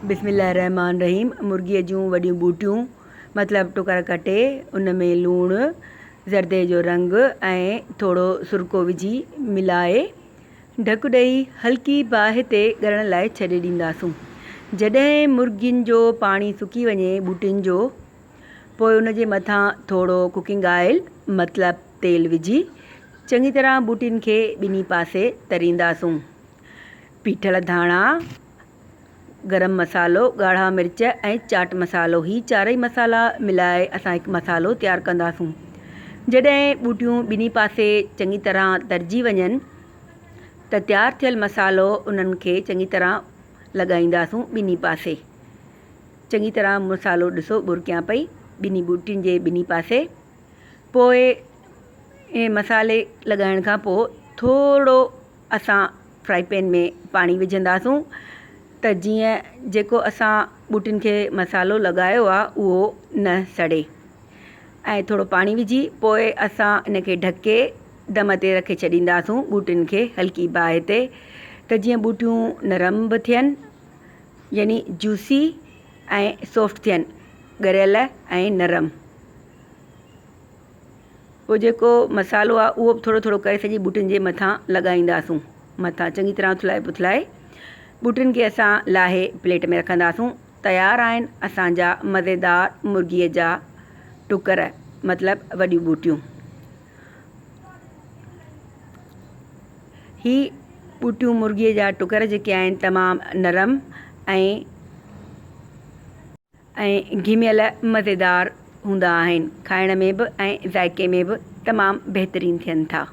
بسم الله الرحمٰن الرحيم مرغيء جون وڏيون ٻوٽيون مطلب ٽڪر ڪٽي ان ۾ لوڻ، زردي جو رنگ ۽ ٿورو سرڪو وجهي ملائي ڍڪ ڏئي هلڪي باهه تي ڳرڻ لاء ڇڏي ڏينداسون. جڏهن مرغين جو پاڻي سڪي وڃي ٻوٽين جو پوء ان جي مٿان ٿورو ڪوڪنگ آئل مطلب تيل وجهي چڱي طرح ٻوٽين کي ٻنهي پاسي ترينداسون. پيٺل ڌاڻا، گرم مصالحو، ڳاڙها مرچ ۽ چاٽ مصالحو هي چارئي مصالحا ملائي اسان هڪ مصالحو تيار ڪنداسون. جڏهن ٻوٽيون ٻنهي پاسي چڱي طرح ترجي وڃن ته تيار ٿيل مصالحو انهن کي چڱي طرح لڳائينداسون ٻنهي پاسي چڱي طرح مصالحو ڏسو ٻرڪيان پئي ٻنهي ٻوٽين جي ٻنهي پاسي پوء ائين مصالحي لڳائڻ کان پوء ٿورو اسان فرائي پين ۾ پاڻي وجهنداسون ته جيئن جيڪو اسان ٻوٽين کي مصالحو لڳايو آهي اهو نه سڙي ۽ ٿورو پاڻي وجهي پوء اسان ان کي ڍڪي دم تي رکي ڇڏينداسون ٻوٽين کي هلڪي باهه تي ته جيئن ٻوٽيون نرم به ٿين يعني جوسي ۽ سافٽ ٿين ڳريل ۽ نرم. پوء جيڪو مصالحو آهي اهو به ٿورو ٿورو ڪري سڄي ٻوٽين جي مٿان لڳائينداسون مٿان چڱي طرح اٿلائي پٿلائي ٻوٽين کي اسان لاهي پليٽ ۾ رکنداسون تيار آهن اسان جا مزيدار مرغي جا ٽڪر مطلب وڏيون ٻوٽيون هي ٻوٽيون مرغي جا ٽڪر جيڪي آهن تمام نرم ۽ ۽ گهميل مزيدار هوندا آهن کائڻ ۾ به ۽ ذائقي ۾ به تمام بهترين ٿين ٿا.